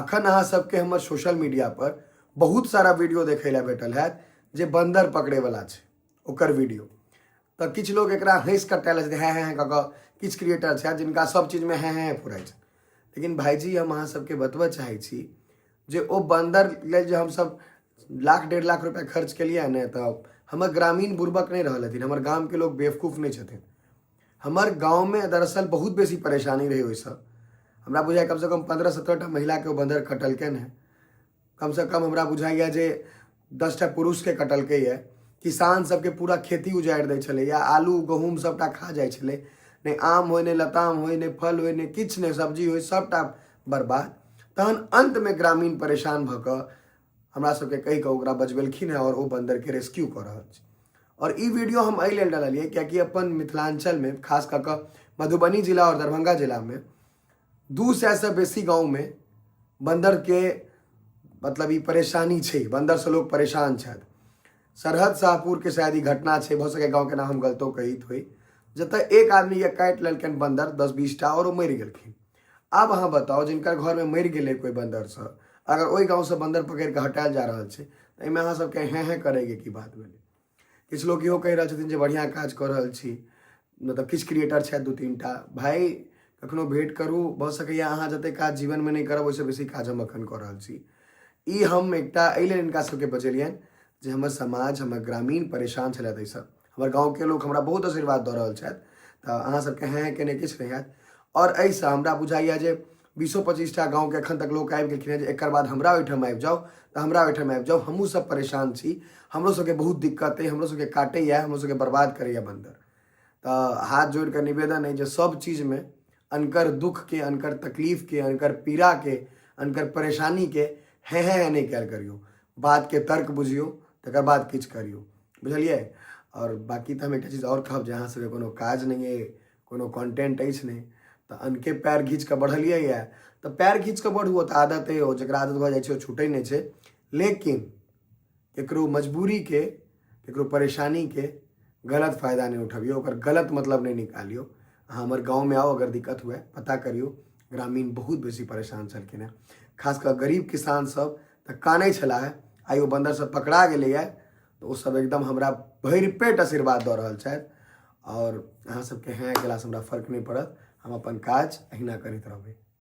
अखन अहाँ सबके हमर सोशल मीडिया पर बहुत सारा वीडियो देखै लए भेटल हैत जे बन्दर पकड़ैवला छै ओकर वीडियो। तऽ किछु लोक एकरा हँसि कऽ टालि छथिन, हेँ हेँ कऽ कऽ। किछु क्रिएटर छथि जिनका सब चीजमे हेँ हेँ फुराइ छनि। लेकिन भाइजी, हम अहाँ सबके बतबऽ चाहै छी जे ओ बन्दर लेल जे हमसब लाख 1.5 लाख रुपया खर्च केलियै ने, तऽ हमर ग्रामीण बुड़बक नहि रहल हथिन, हमर गामके लोक बेवकूफ नहि छथिन। हमर गाँवमे दरअसल बहुत बेसी परेशानी रहै ओहिसँ। हमरा बुझाइ कमसँ कम 15-17 टा महिलाके ओ बन्दर कटलकनि हेँ। कमसँ कम हमरा बुझाइए जे 10 टा पुरुषके कटलकैए। किसान सबके पूरा खेती उजाड़ि दै छलैए, आलू गहूँम सबटा खा जाइ छलै। नहि आम होइ, नहि लताम होइ, नहि फल होइ, नहि किछु, नहि सब्जी होइ, सबटा बर्बाद। तहन अन्तमे ग्रामीण परेशान भऽ कऽ हमरा सबके कहि कऽ ओकरा बजबेलखिन हेँ आओर ओ बन्दरके रेस्क्यू कऽ रहल छै। आओर ई वीडियो हम एहि लेल डाललियै कियाकि अपन मिथिलाञ्चलमे, खास कऽ कऽ मधुबनी जिला आओर दरभंगा जिलामे 200सँ बेसी गाँवमे बन्दरके मतलब ई परेशानी छै, बन्दरसँ लोक परेशान छथि। सरहद शाहपुरके शायद ई घटना छै, भऽ सकै गाँवके नाम हम गलतो कहैत होइ, जतऽ एक आदमीके काटि लेलकनि बन्दर 10-20 टा आओर ओ मरि गेलखिन। आब अहाँ बताउ, जिनकर घरमे मरि गेलै कोइ बन्दरसँ, अगर ओहि गाँवसँ बन्दर पकड़ि कऽ हटायल जा रहल छै, तऽ एहिमे अहाँ सबके हेँ हेँ करैके की बात भेलै? किछु लोक इहो कहि रहल छथिन जे बढ़िआँ काज कऽ रहल छी, मतलब किछु क्रिएटर छथि 2-3 टा। भाय, कखनो भेँट करू, भऽ सकैए अहाँ जतेक काज जीवनमे नहि करब, ओहिसँ बेसी काज हम एखन कऽ रहल छी। ई हम एकटा एहि लेल हिनका सबके बजेलियनि जे हमर समाज, हमर ग्रामीण परेशान छलथि एहिसँ। हमर गाँवके लोक हमरा बहुत आशीर्वाद दऽ रहल छथि, तऽ अहाँ सबके हेँ हेँ केने किछु नहि हैत। आओर एहिसँ हमरा बुझाइए जे 20-25 टा गाँवके एखन तक लोक आबि गेलखिन हेँ जे एकर बाद हमरा ओहिठाम आबि जाउ तऽ हमरा ओहिठाम आबि जाउ, हमहूँ सब परेशान छी, हमरो सबके बहुत दिक्कत अइ, हमरो सबके काटैए, हमरो सबके बर्बाद करैए बन्दर। तऽ हाथ जोड़ि कऽ निवेदन अइ जे सब चीजमे अनकर दुःखके, अनकर तकलीफके, अनकर पीड़ाके, अनकर परेशानीके हेँ हेँ हेँ नहि कयल करियौ। बातके तर्क बुझियौ, तकर बाद किछु करियौ, बुझलियै? आओर बाँकी तऽ हम एकटा चीज आओर कहब जे अहाँ सबके कोनो काज नहि अइ, कोनो कॉन्टेंट अछि नहि, तऽ अनके पएर घीच कऽ बढ़लियै यऽ तऽ पएर घीच कऽ बढ़ू, ओ तऽ आदत अइ, ओ जकरा आदत भऽ जाइ छै ओ छूटै नहि छै। लेकिन केकरो मजबूरीके, केकरो परेशानीके गलत फायदा नहि उठबियौ, ओकर गलत मतलब नहि निकालियौ। अहाँ हमर गाँवमे आउ, अगर दिक्कत हुए पता करियौ। ग्रामीण बहुत बेसी परेशान छलखिन हेँ, खास कऽ गरीब किसान सब तऽ कानै छलाह। आइ ओ बन्दर सब पकड़ा गेलैए तऽ ओ सब एकदम हमरा भरि पेट आशीर्वाद दऽ रहल छथि। आओर अहाँ सबके हेँ केलासँ हमरा फर्क नहि पड़त, हम अपन काज अहिना करैत रहबै।